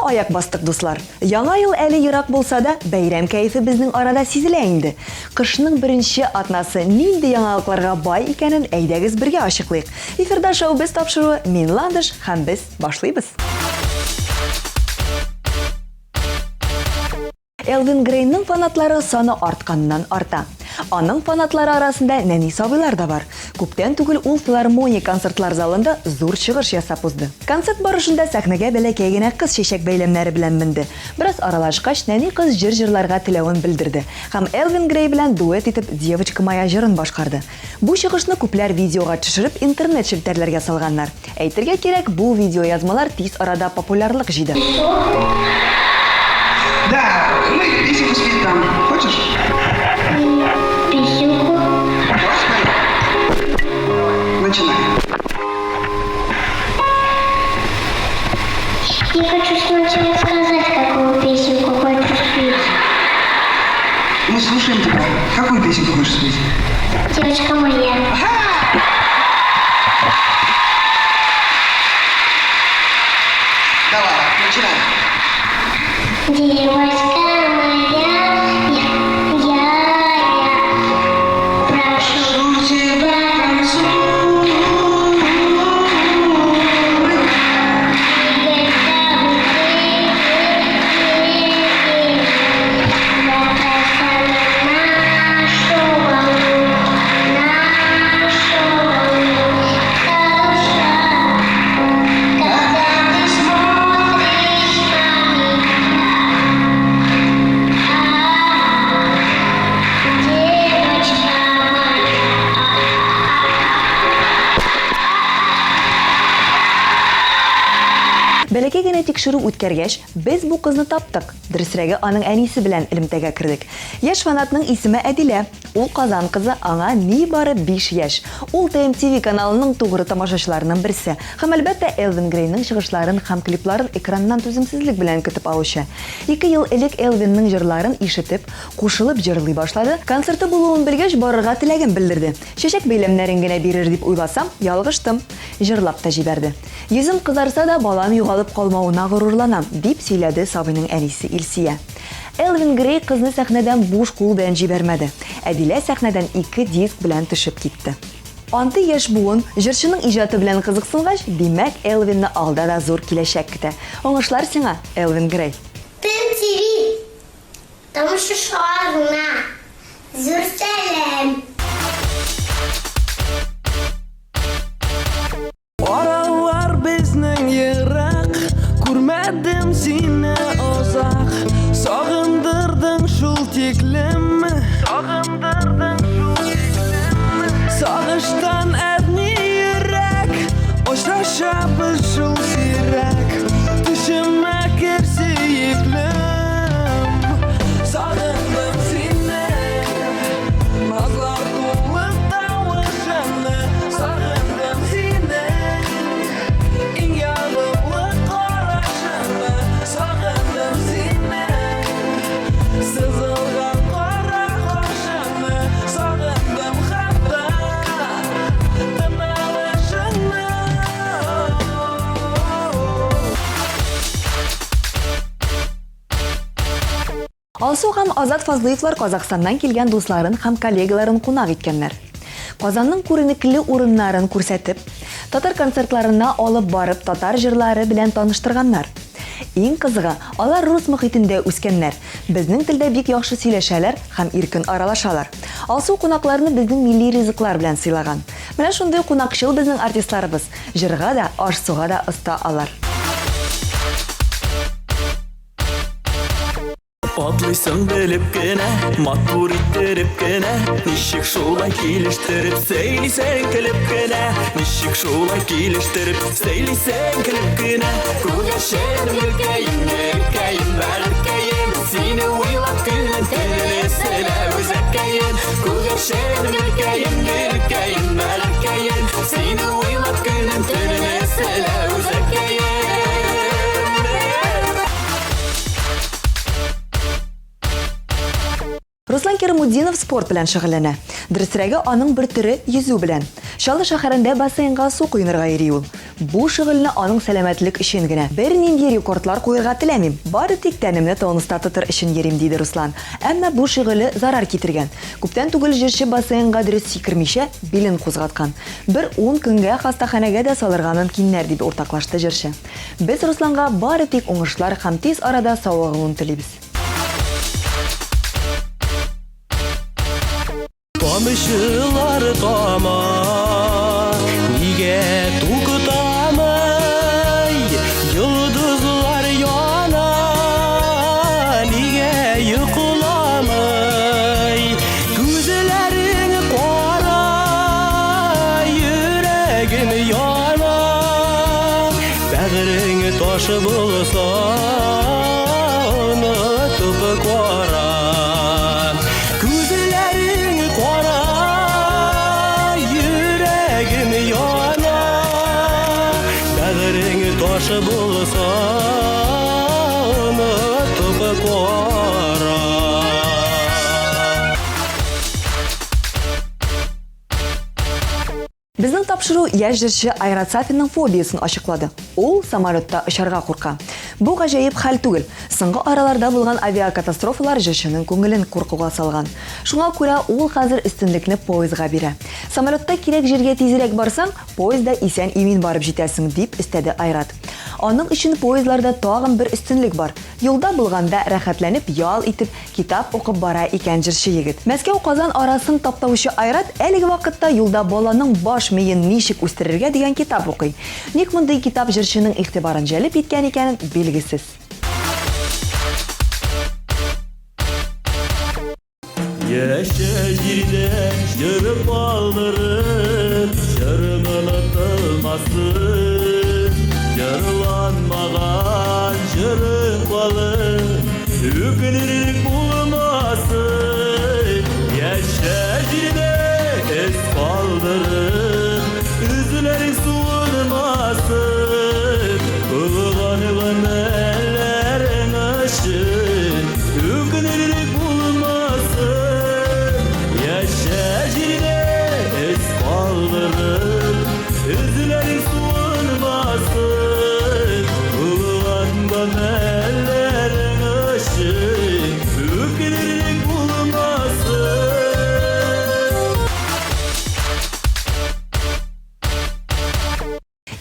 аяк бастык, дуслар. Яңа ел әле ерак булса да, бәйрәм кәефе безнең арада сизелә инде. Кышның беренче атнасы нинди яңалыкларга бай икәнен әйдәгез бергә ачыклыйк. Эфирда Шоу Без тапшыруы, мин Ландыш һәм без башлыйбыз. Элвин Грейның фанатлары саны артканнан-арта. Аның фанатлары арасында нәни сабыйлар да бар. Күптән түгел ул Филармония концертлар залында зур чыгыш ясап узды. Концерт барышында сәхнәгә бәләкәй генә кыз чәчәк бәйләмнәре белән менде. Бераз аралашкач, нәни кыз җыр җырларга теләвен белдерде һәм Элвин Грей белән дуэт итеп Девочка моя җырын башкарды. Бу чыгышны күпләр видеога төшереп интернет челтәрләргә салганнар. Әйтергә кирәк, бу видеоязмалар тиз арада популярлык җыйды. Да, мы песенку спеть там. Хочешь? Песенку. Давай споем. Начинай. Я хочу сначала сказать, какую песенку хочу спеть. Мы слушаем тебя. Какую песенку хочешь спеть? Девочка моя. Ага! Давай, начинай. Девочка моя, я, я, я прошу тебя, танцуй. Бәләкәй генә тикшерү үткәргәч, без бу кызны таптык. Дөресрәге, аның әнисе белән элемтәгә кердек. Яшь фанатның исеме Әдилә. Ул Казан кызы, аңа нибары 5 яшь. Ул TMTV каналының тугры тамашачыларының берсе. Һәм, әлбәттә, Элвин Грейның чыгышларын һәм клипларын экраннан түземсезлек белән көтеп алучы. Ике ел элек Элвинның җырларын ишетеп, кушылып җырлый башлады, концерты булуын белгәч, барырга теләген белдерде. Чәчәк бәйләмнәрен генә бирер дип уйласам, ялгыштым. Җырлап та җибәрде. Йөзем кызарса да, балам югалып калмавына горурланам, дип сөйләде сабыйның әнисе Илсия. Элвин Грей кызны сәхнәдән буш кул белән җибәрмәде. Әдилә сәхнәдән ике диск белән төшеп китте. Андый яшь буын җырчының иҗаты белән кызыксынгач, димәк, Элвинны алда да зур киләчәк көтә. Уңышлар сиңа, Элвин Грей! ТМТV тамашачыларына зур сәлам! Аралар безнең ерак, күрмәдем сине озак. Сагындырдың шул тиклем, сагындырдың шул тиклем. Сагыштан әрни йөрәк, очрашабыз шул сирәк. Төшемә кер сөеклем, сагындым сине. Назлар тулы тавышыңны, сагындым сине. Иң ягымлы карашыңны, сагындым сине. Сызылган кара кашыңны, сагындым хәтта тын алышыңны. Алсу һәм Азат Фазлыевлар Казахстаннан килгән дусларын һәм коллегаларын кунак иткәннәр. Казанның күренекле урыннарын күрсәтеп, татар концертларына алып барып, татар җырлары белән таныштырганнар. Иң кызыгы, алар рус мохитендә үскәннәр, безнең телдә бик яхшы сөйләшәләр һәм иркен аралашалар. Алсу кунакларны безнең милли ризыклар белән сыйлаган. Менә шундый кунакчыл безнең артистларыбыз, җырга да, аш-суга да оста алар. Атлыйсың белеп кенә, матур иттереп кенә, ничек шулай килештереп сөйлисең көлеп кенә, ничек шулай килештереп сөйлисең көлеп кенә. Күгәрченем, гөлкәем, гөлкәем, бәгырькәем, сине уйлап көнем төнем өзелә үзәккәем. Күгәрченем, гөлкәем, гөлкәем, бәгырькәем, сине уйлап көнем төнем өзелә үзәккәем. Руслан Кирамутдинов спорт белән шөгыльләнә. Дөресрәге, аның бер төре йөзү белән. Чаллы шәһәрендә бассейнга су коенырга йөри ул. Бу шөгыльне аның сәламәтлек өчен генә. Бернинди рекордлар куерга теләмим, бары тик тәнемне тонуста тотыр өчен йөрим, диде Руслан. Әмма бу шөгыле зарар китергән. Күптән түгел җырчы бассейнга дөрес сикермичә, билен кузгаткан. Бер ун көнгә хастаханәгә дә салырга мөмкиннәр, дип уртаклашты җырчы. Без Русланга бары тик уңышлар һәм тиз арада савыгуын телибез. Тамчылар тама, нигә туктамый? Йолдызлар яна, нигә йокламый? Күзләрең кара, йөрәгем яна. Бәгырең таш булса, онытып кара. Күзләрең кара, йөрәгем яна. Бәгырең таш булса, онытып кара. Безнең тапшыру яшь җырчы Айрат Сафинның фобиясен ачыклады. Ул самолетта очарга курка. Бу гаҗәеп хәл түгел. Соңгы араларда булган авиакатастрофалар җырчының күңелен куркуга салган. Шуңа күрә ул хәзер өстенлекне поездга бирә. Самолетта кирәк җиргә тизрәк барсаң, поездда исән-имин барып җитәсең, дип өстәде Айрат. Аның өчен поездларда тагын бер өстенлек бар. Юлда булганда рәхәтләнеп ял итеп, китап укып бара икән җырчы егет. Мәскәү-Казан арасын таптаучы Айрат әлеге вакытта юлда баланың баш миен ничек үстерергә дигән китап укый. Ник мондый китап җырчының игътибарын җәлеп иткән икән, билгесез. Яшә җирдә җырып калдырып, җырың онытылмасын. Җырланмаган җырың калыр, үкенерлек булмасын. Яшә җирдә эз калдырып, үзләрең суынмасын. Кылган гамәлләрең өчен үкенерлек булмасын. Яшә җирдә эз калдырып, үзләрең суынмасын. Кылган гамәлләрең өчен үкенерлек булмасын.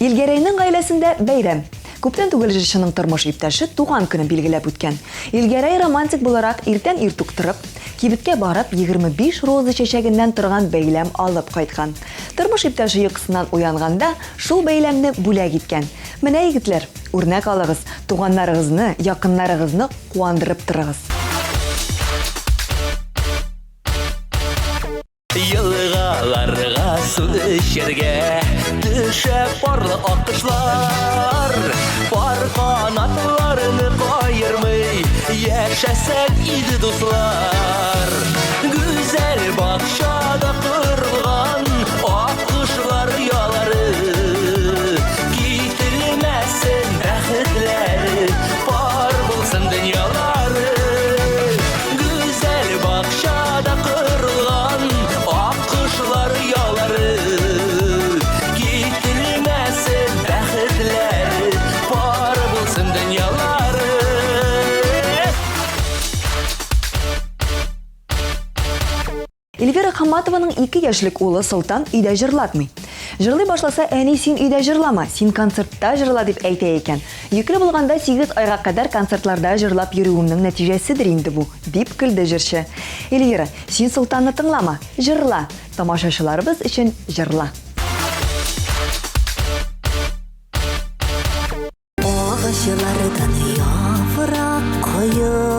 Илгәрәйнең гаиләсендә бәйрәм. Күптән түгел җырчының тормыш иптәше туган көнен билгеләп үткән. Илгәрәй романтик буларак иртән иртүк торып, кибеткә барып, 25 роза чәчәгеннән торган бәйләм алып кайткан. Тормыш иптәше йокысыннан уянганда шул бәйләмне бүләк иткән. Менә, егетләр, үрнәк алыгыз, туганнарыгызны, якыннарыгызны куандырып торыгыз. Елгаларга су эчәргә төшә парлы аккошлар. Пар канатларны каермый яшәсәк иде дуслар. Гүзәл бакчада корылган аккошлар оялары. Кителмәсен бәхетләре, пар булсын дөньялары. Гүзәл бакчада корылган аккошлар оялары. Кителмәсен бәхетләре, пар булсын дөньялары. Эльвира Хаматованың 2 яшьлек улы Солтан өйдә җырлатмый. Җырлый башласа, әни, син өйдә җырлама, син концертта җырла, дип әйтә икән. Йөкле булганда 8 айга кадәр концертларда җырлап йөрүемнең нәтиҗәседер инде бу, дип көлде җырчы. Эльвира, син Солтанны тыңлама, җырла, тамашачыларыбыз өчен җырла. Агачлардан яфрак коела,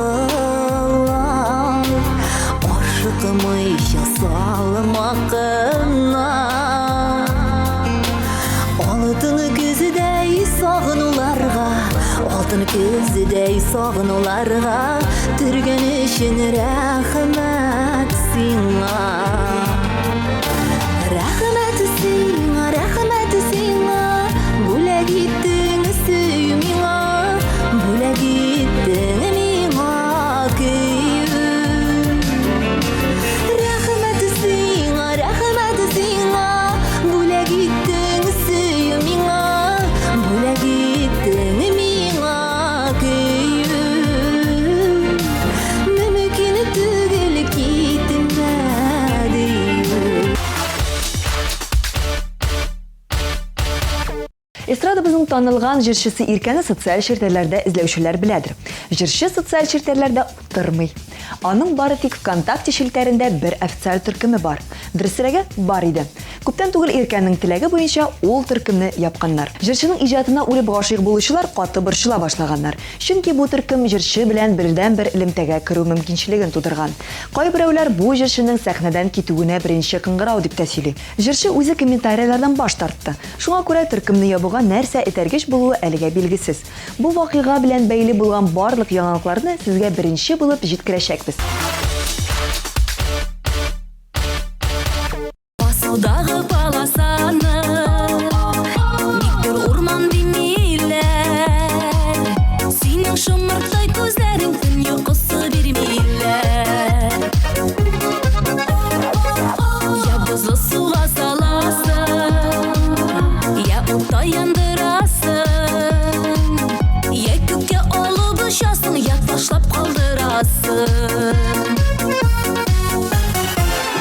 Ашыкмыйча салмак кына. Алтын көздәй сагынуларга, Алтын көздәй сагынуларга Төргән өчен рәхмәт сиңа. Рәхмәт сиңа, рәхмәт сиңа, Бүләк иттең сөю миңа, Бүләк иттең миңа көю. Рәхмәт сиңа, рәхмәт сиңа, танылган җырчысы Иркәне социаль челтәрләрдә эзләүчеләр беләдер. Җырчы социаль челтәрләрдә утырмый. Аның бары тик ВКонтакте челтәрендә бер официаль төркеме бар. Дөресрәге, бар иде. Күптән түгел Иркәнең теләге буенча ул төркемне япканнар. Җырчының иҗатына үлеп гашыйк булучылар каты борчыла башлаганнар. Чөнки бу төркем җырчы белән бердәнбер элемтәгә керү мөмкинчелеген тудырган. Кайберәүләр бу җырчының сәхнәдән китүенә беренче кыңгырау дип тә сөйли. Җырчы үзе комментарийлардан баш тартты. Шуңа күрә төркемне ябуга нәрсә этәргеч булуы әлегә билгесез. Бу вакыйга белән бәйле булган барлык яңалыкларны сезгә беренче булып җиткерәчәкбез. Басудагы полосаны Никтер урман димиләр. Синең шомырттай күзләрең төн йокысы бирмиләр. Я бозлы суга саласың, я утта яндырасың, я күккә алып очасың, я ташлап калдырасың.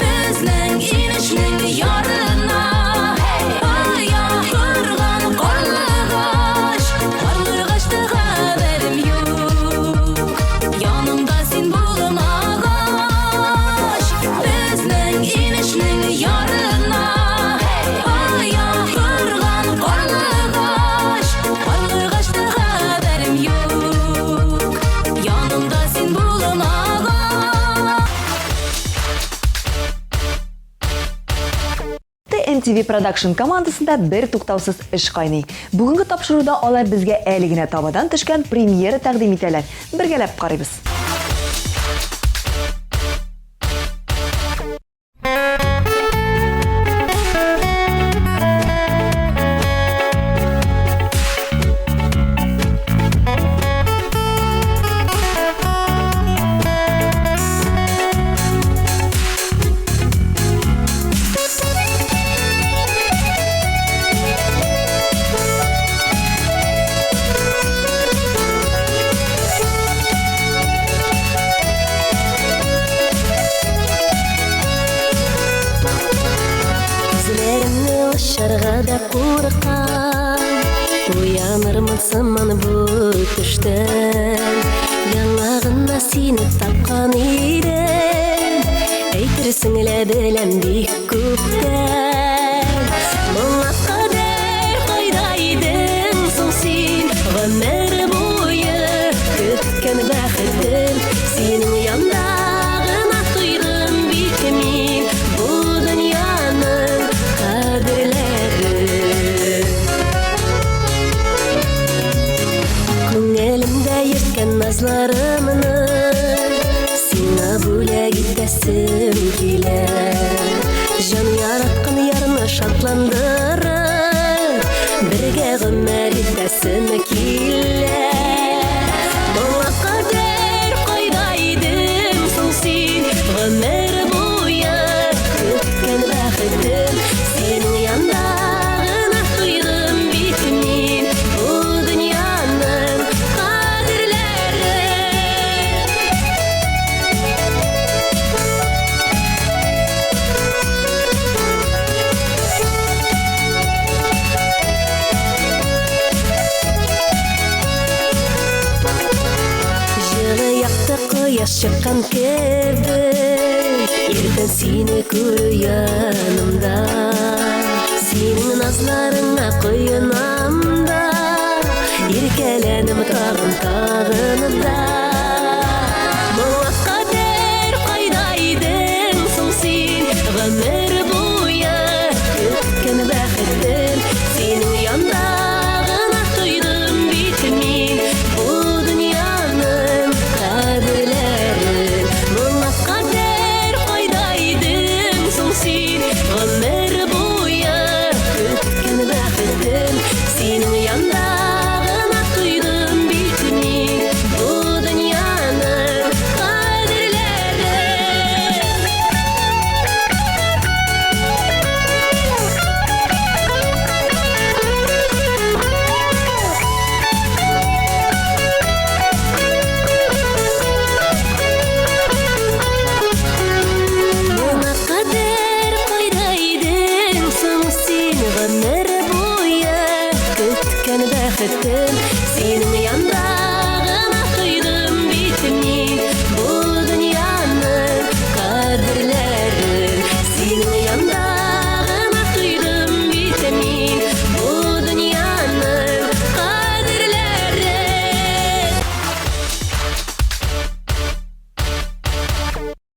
Безнең инешнең ярына оя корган карлыгач, карлыгачта хәбәрем юк, янымда син булмагач. Безнең инешнең ярына оя корган карлыгач, карлыгачта хәбәрем юк, янымда син булмагач. TMTV Production командасында бер туктаусыз эш кайный. Бүгенге тапшыруда алар безгә әле генә табадан төшкән премьера тәкъдим итәләр. Бергәләп карыйбыз. Күзләремне ачарга да куркам, Уянырмын сыман бу төштән. Яңа гына сине тапкан идем, Әйтерсең лә беләм бик күптән. Моңа кадәр кайда идең соң син? Гомер буе көткән бәхетем Синең янда гына тойдым бит мин бу дөньяның кадерләрен. Күңелемдә йөрткән назларымны Сиңа бүләк итәсем килә. Җан яраткан ярны шатландырып, Бергә гомер итәсем килә. Моңа кадәр кайда идең соң син? Гомер буе көткән бәхетем Синең янда гына тойдым бит мин бу дөньяның кадерләрен. Җылы якты кояш чыккан кебек, Иртән сине күрү янымда. Синең назларыңа коенам да, Иркәләнем тагын, тагын да. Моңа кадәр кайда идең соң син? Гомер буе көткән бәхетем Синең янда гына тойдым бит мин бу дөньяның кадерләрен. Моңа кадәр кайда идең соң син? Гомер буе көткән бәхетем Синең янда гына тойдым бит мин бу дөньяның.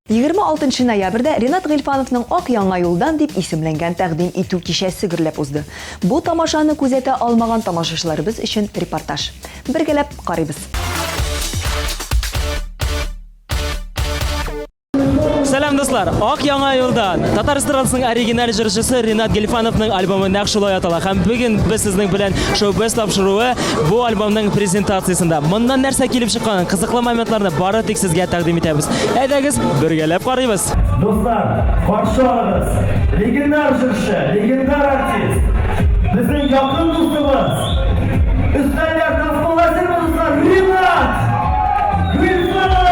26 ноябрьдә Ринат Гыйльфановның Ак яңа юлдан дип исемләнгән тәкъдим итү кичәсе гөрләп узды. Бу тамашаны күзәтә алмаган тамашачыларыбыз өчен репортаж. Бергәләп карыйбыз. Сәлам, дуслар! Ак яңа юлдан. Татар эстрадасының оригиналь җырчысы Ринат Гильфановның альбомы нәкъ шулай атала. Һәм бүген без сезнең белән Шоу-Без тапшыруы бу альбомның презентациясендә. Моннан нәрсә килеп чыкканын, кызыклы моментларны бары тик сезгә тәкъдим итәбез. Әйдәгез, бергәләп карыйбыз. Дуслар, каршы алыгыз, легендар җырчы, легендар артист, безнең якын дустыбыз, өстәлләр тастымал әзерме, дуслар, Ринат Гыйльфанов!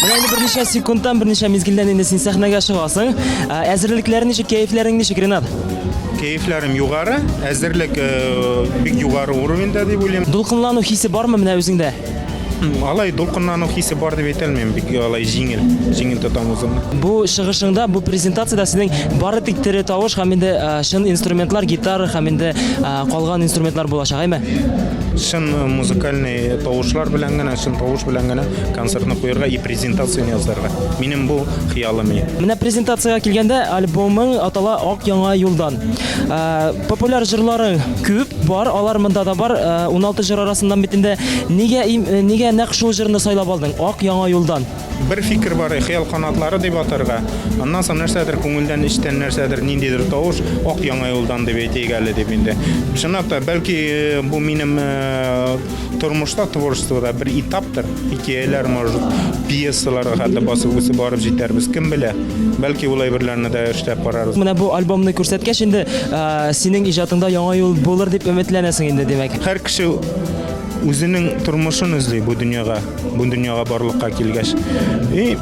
Менә инде берничә секундтан, берничә мизгелдән инде син сәхнәгә чыгасың. Ә, Әзерлекләр ничек, кәефләрең ничек, Ринат? Кәефләрем югары, әзерлек э, бик югары уровеньда дип уйлыйм. Дулкынлану хисе бармы менә үзеңдә? Алай дулкынлану хисе бар дип әйтә алмыйм, бик алай җиңел, җиңел тотам үземне. Бу чыгышыңда, бу презентациядә синең бары тик тере тавыш һәм инде э, чын инструментлар, гитара һәм инде э, калган инструментлар булачак, әйме? Чын музыкальный тавышлар белән генә, чын тавыш белән генә концертны куярга и презентацияне язарга. Минем бу хыялым. Менә презентациягә килгәндә, альбомың атала Ак яңа юлдан. Э, популяр җырларың күп бар, алар монда да бар. 16 э, җыр арасыннан бит инде нигә э, нигә нәкъ шул җырны сайлап алдың? Ак яңа юлдан. Бер фикер бар, хыял канатлары дип атарга. Аннан соң нәрсәдер күңелдән, эчтән нәрсәдер, ниндидер тавыш, ак яңа юлдан дип әйтик әле дип инде. Чынлап та, бәлки бу минем тормышта, творчествода бер этаптыр. Хикәяләр, может, пьесаларга хәтле басып үсеп барып җитәрбез, кем белә. Бәлки ул әйберләрне дә эшләп карарбыз. Менә бу альбомны күрсәткәч инде, синең иҗатыңда яңа юл булыр дип өметләнәсең инде, димәк. Һәр кеше үзенең тормышын эзли бу дөньяга, бу дөньяга барлыкка килгәч. И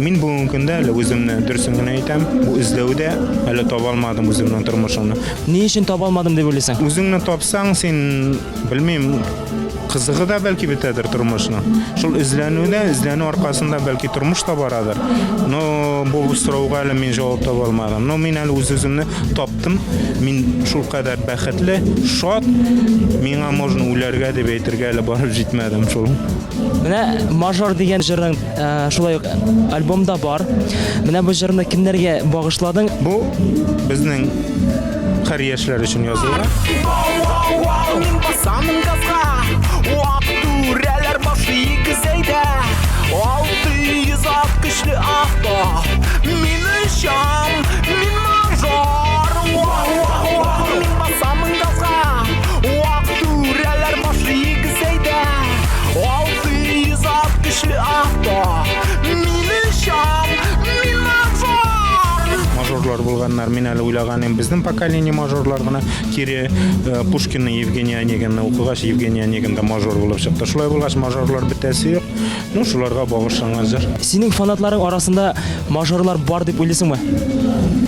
мин бүгенге көндә әле үземне дөресен генә әйтәм, бу эзләүдә әле таба алмадым үземнең тормышымны. Ни өчен таба алмадым дип уйлыйсың? Үзеңне тапсаң, син, белмим, Кызыгы да бәлки бетәдер тормышның. Шул эзләнүдә, эзләнү аркасында бәлки тормыш та барадыр. Но бу сорауга әле мин җавап таба алмадым. Но мин әле үз-үземне таптым. Мин шул кадәр бәхетле, шат, миңа можно үләргә дип әйтергә әле барып җитмәдем шул. Менә Мажор дигән җырың э, шулай ук альбомда бар. Менә бу җырны кемнәргә багышладың? Бу безнең һәр яшьләр өчен язылган. Мин басамын газга, вак түрәләр башы игезәйдә. 600 ат көчле авто, мин очам, мин мажор. Мин басамын газга, вак түрәләр башы игезәйдә. 600 ат көчле авто, мин очам, мин мажор. Мажорлар булганнар, мин әле уйлаган идем, безнең поколение мажорлар гына. Кире э, Пушкинның Евгений Онегинны укыгач, Евгений Онегин да мажор булып чыкты. Шулай булгач, мажорлар бетәсе юк. Ну, шуларга багышланган җыр. Синең фанатларың арасында мажорлар бар дип уйлыйсыңмы?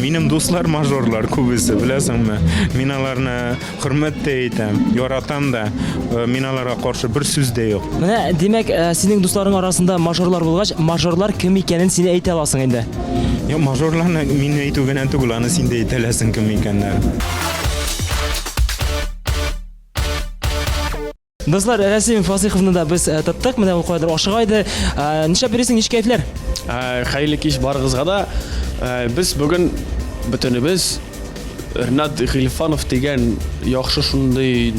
Минем дуслар мажорлар күбесе, беләсеңме? Мин аларны хөрмәт тә итәм, яратам да. Э, мин аларга каршы бер сүз дә юк. Менә, димәк, э, синең дусларың арасында мажорлар булгач, мажорлар кем икәнен син әйтә аласың инде. Юк, мажорларны мин әйтү генә түгел, аны син дә әйтә аласың кем икәннәрен. Дуслар, Рәсим Фасыйховны да без э, тоттык. Менә ул каядыр ашыга иде. Э, нишләп йөрисең, ничек кәефләр? Э, хәерле кич барыгызга да. Без бүген бөтенебез Ренат Гыйльфанов дигән яхшы шундый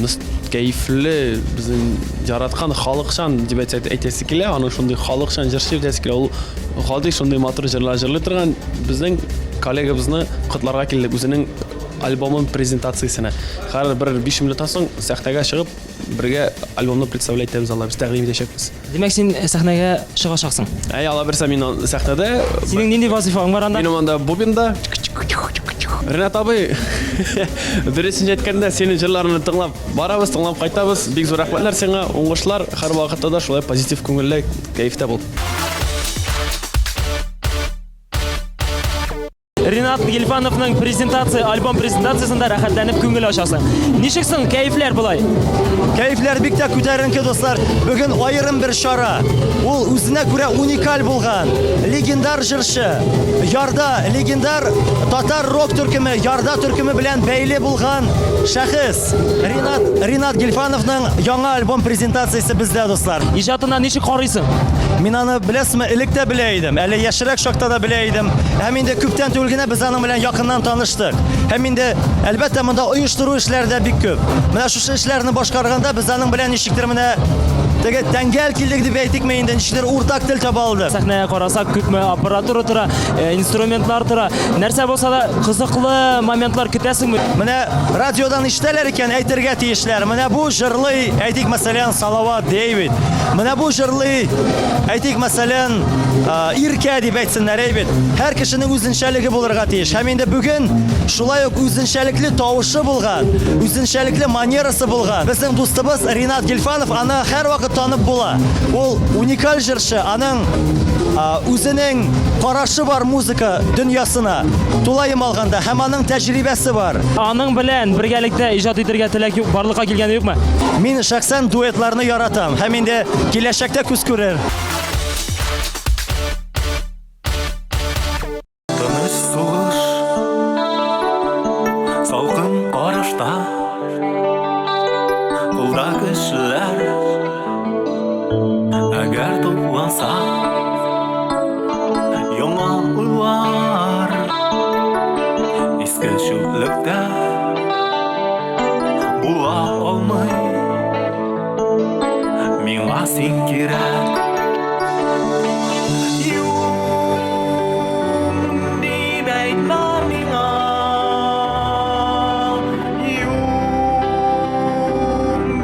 кәефле, безнең яраткан халыкчан дип әйтәсе килә, аның шундый халыкчан җырчы дип әйтәсе килә. Ул гади шундый матур җырлар җырлый торган безнең коллегабызны котларга килдек үзенең альбомын презентациясенә. Хәзер бер 5 минуттан соң сәхнәгә чыгып бергә альбомны представлять итәбез, алла без тәкъдим итәчәкбез. Димәк, син сәхнәгә чыгачаксың. Әй, ала бирсә мин сәхнәдә. Синең нинди вазифаң бар анда? Минем анда бубенда. Ренат абый, дөресен әйткәндә, синең җырларыңны тыңлап барабыз, тыңлап кайтабыз. Бик зур рәхмәтләр сиңа, уңышлар, һәрвакытта да шулай позитив күңелле, кәефтә бул. Ренат. Ренат Гильфановның презентация, альбом презентациясендә рәхәтләнеп күңел ачасың. Ничек соң кәефләр болай? Кәефләр бик тә күтәренке, дуслар. Бүген аерым бер чара. Ул үзенә күрә уникаль булган легендар җырчы, Ярда легендар татар рок төркеме, Ярда төркеме белән бәйле булган шәхес Ренат Ренат Гильфановның яңа альбом презентациясе бездә, дуслар. Иҗатына ничек карыйсың? Мин аны, беләсезме, элек тә белә идем. Әле яшьрәк чакта да белә идем. Һәм инде күптән түгел генә без аның белән якыннан таныштык. Һәм инде, әлбәттә, монда оештыру эшләре дә бик күп. Менә шушы эшләрне башкарганда без аның белән ничектер менә теге тәңгәл килдек дип әйтикме инде, ничектер уртак тел таба алдык. Сәхнәгә карасак, күпме аппаратура тора, э, инструментлар тора. Нәрсә булса да, кызыклы моментлар көтәсеңме? Менә радиодан ишетәләр икән, әйтергә тиешләр. Менә бу җырлый, әйтик, мәсәлән, Салават Дейвид. Менә бу җырлый, әйтик, мәсәлән, Иркә дип әйтсеннәр, әй бит. Һәр кешенең үзенчәлеге булырга тиеш. Һәм инде бүген шулай ук үзенчәлекле тавышы булган, үзенчәлекле манерасы булган безнең дустыбыз Ринат Гильфанов, аны һәрвакыт танып була. Ул уникаль җырчы, аның үзенең карашы бар музыка дөньясына, тулаем алганда, һәм аның тәҗрибәсе бар. Аның белән бергәлектә иҗат итәргә теләк юк, барлыкка килгәне юкмы? Мин шәхсән дуэтларны яратам һәм инде киләчәктә күз күрер. Тыныч сулыш, салкын карашта, кулда көчләр, әгәр тупланса, яңа уйлар, иске чүплектә була алмый. Миңа син кирәк. Юк, дип әйтмә миңа. Юк,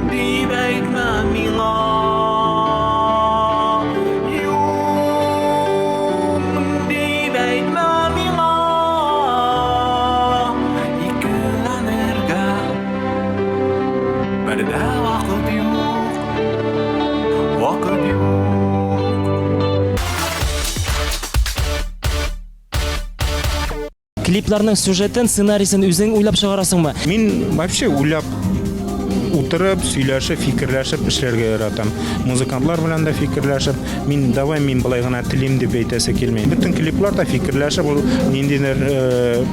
дип әйтмә миңа. Юк, дип әйтмә миңа. Икеләнергә Бер дә вакыт юк, вакыт юк. Клипларның сюжетын, сценарийсын үзең уйлап чыгарасыңмы? Мин вообще уйлап утырып, сөйләшеп, фикерләшеп эшләргә яратам. Музыкантлар белән дә фикерләшеп, мин давай мин былай гына телим дип әйтәсе килми. Бөтен клиплар да фикерләшеп, ул ниндидер э,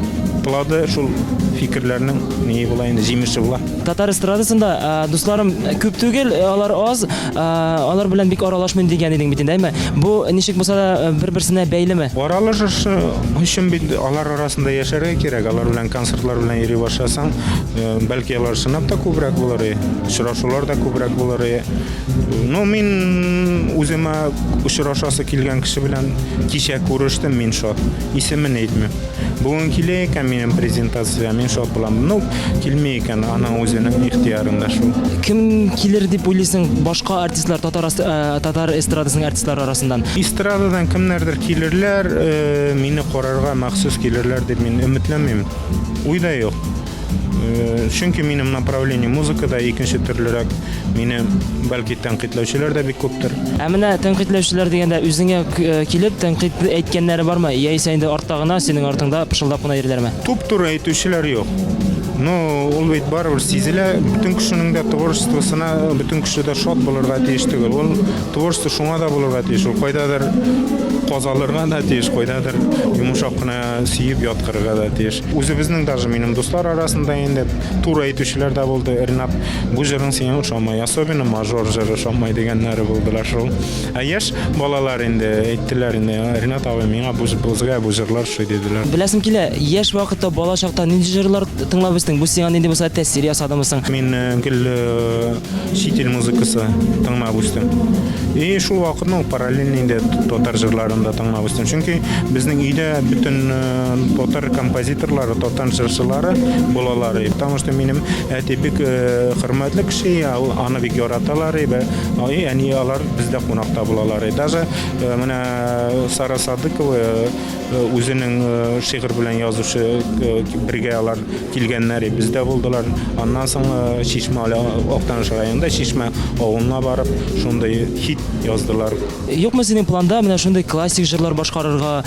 плоды шул фикерләрнең ни була инде, җимеше була. Татар эстрадасында дусларым күп түгел, алар аз, алар белән бик аралашмыйм дигән идең бит инде, әйме? Бу ничек булса да бер-берсенә бәйлеме? Аралашыш өчен бит алар арасында яшәргә кирәк, алар белән концертлар белән йөри башласаң, бәлки алар чынлап та күбрәк булыр, очрашулар да күбрәк булыр. Ну, мин үземә очрашасы килгән кеше белән кичә күрештем, мин шат. Исемен әйтмим. Бүген килә икән минем презентациягә, мин шат булам. Ну, килми икән, аның үзенең ихтыярында шул. Кем килер дип уйлыйсың башка артистлар, татар, э, татар эстрадасының артистлары арасыннан? Эстрададан кемнәрдер килерләр, э, мине карарга махсус килерләр дип мин өметләнмим. Уйда юк. Э, чөнки минем направление музыкада икенче төрлерәк. Мине бәлки тәнкыйтьләүчеләр дә бик күптер. Ә менә тәнкыйтьләүчеләр дигәндә үзеңә э, килеп тәнкыйть әйткәннәре бармы? Яисә инде артта гына, синең артыңда пышылдап кына йөриләрме? Туп-туры әйтүчеләр юк. Ну, ул бит барыбер сизелә. Бөтен кешенең дә творчествосына бөтен кеше дә шат булырга тиеш түгел. Ул творчество шуңа да булырга тиеш. Ул кайдадыр казалырга да тиеш, кайдадыр йомшак кына сөеп яткырырга да тиеш. Үзебезнең даже минем дуслар арасында инде туры әйтүчеләр дә булды. Ренат, бу җырың сиңа ошамай, особенно мажор җыры ошамай дигәннәре булдылар шул. Ә яшь балалар инде әйттеләр инде, Ренат абый, миңа бу безгә бу җырлар ошый диделәр. Беләсем килә, яшь вакытта, бала чакта нинди җырлар тыңлап үстең? Бу сиңа нинди булса тәэсир ясадымы соң? Мин э, гел э, чит ил музыкасы тыңлап үстем. И шул вакытны ук параллельно инде татар җырларын да тыңлап үстем. Чөнки безнең өйдә бөтен э, татар композиторлары, татар җырчылары булалар. И потому что минем әти бик э, хөрмәтле кеше, аны бик яраталар. И әни алар бездә кунакта булалар. И даже э, менә Сара Садыкова үзенең шигырь белән язучы бергә алар килгәннәр. Ярый, бездә булдылар. Аннан соң Чишмә, Актаныш районында Чишмә авылына барып, шундый хит яздылар. Юкмы синең планда менә шундый классик җырлар башкарырга,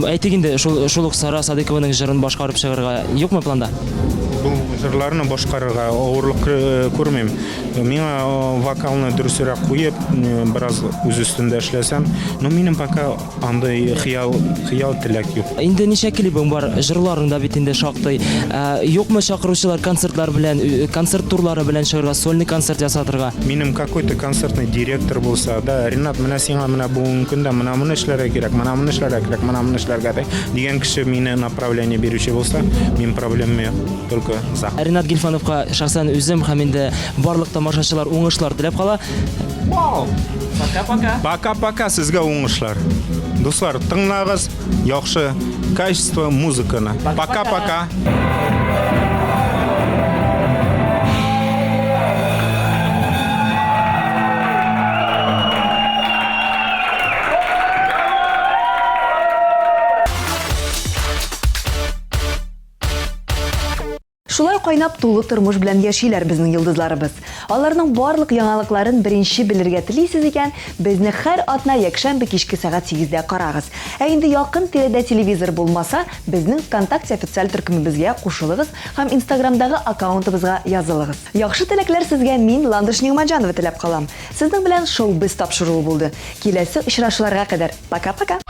әйтик инде, шул, шул ук Сара Садыйкованың җырын башкарып чыгарга, юкмы планда? Бу җырларны башкарырга авырлык күрмим. Миңа вокалны дөресрәк куеп, бераз үз өстендә эшләсәм, но минем пока Андый хыял, хыял теләк юк. Инде ничә клибың бар, җырларың да бит инде шактый. Ә, юкмы чакыручылар концертлар белән, э, концерт турлары белән чыгарга, сольный концерт ясатырга? Минем какой-то концертный директор булса, да, Ренат, менә сиңа менә бүгенге көндә менә моны эшләргә кирәк, менә моны эшләргә кирәк, менә моны эшләргә кирәк дигән кеше мине направление бирүче булса, мин проблема юк, только за. Ренат Гильфановка шәхсән үзем һәм инде барлык тамашачылар уңышлар теләп кала. Вау! Пока-пока. Пока-пока, сезгә уңышлар. Дуслар, тыңлагыз яхшы качество музыканы. Пока-пока. Шулай кайнап тулы тормыш белән яшиләр безнең йолдызларыбыз. Аларның барлык яңалыкларын беренче белергә телисез икән, безне һәр атна якшәмбе кичке сәгать сигездә карагыз. Ә инде якын тирәдә телевизор булмаса, безнең ВКонтакте официаль төркемебезгә кушылыгыз һәм Инстаграмдагы аккаунтыбызга язылыгыз. Яхшы теләкләр сезгә мин, Ландыш Нигъмәтҗанова теләп калам. Сезнең белән Шоу-без тапшыруы булды. Киләсе очрашуларга кадәр, пока-пока!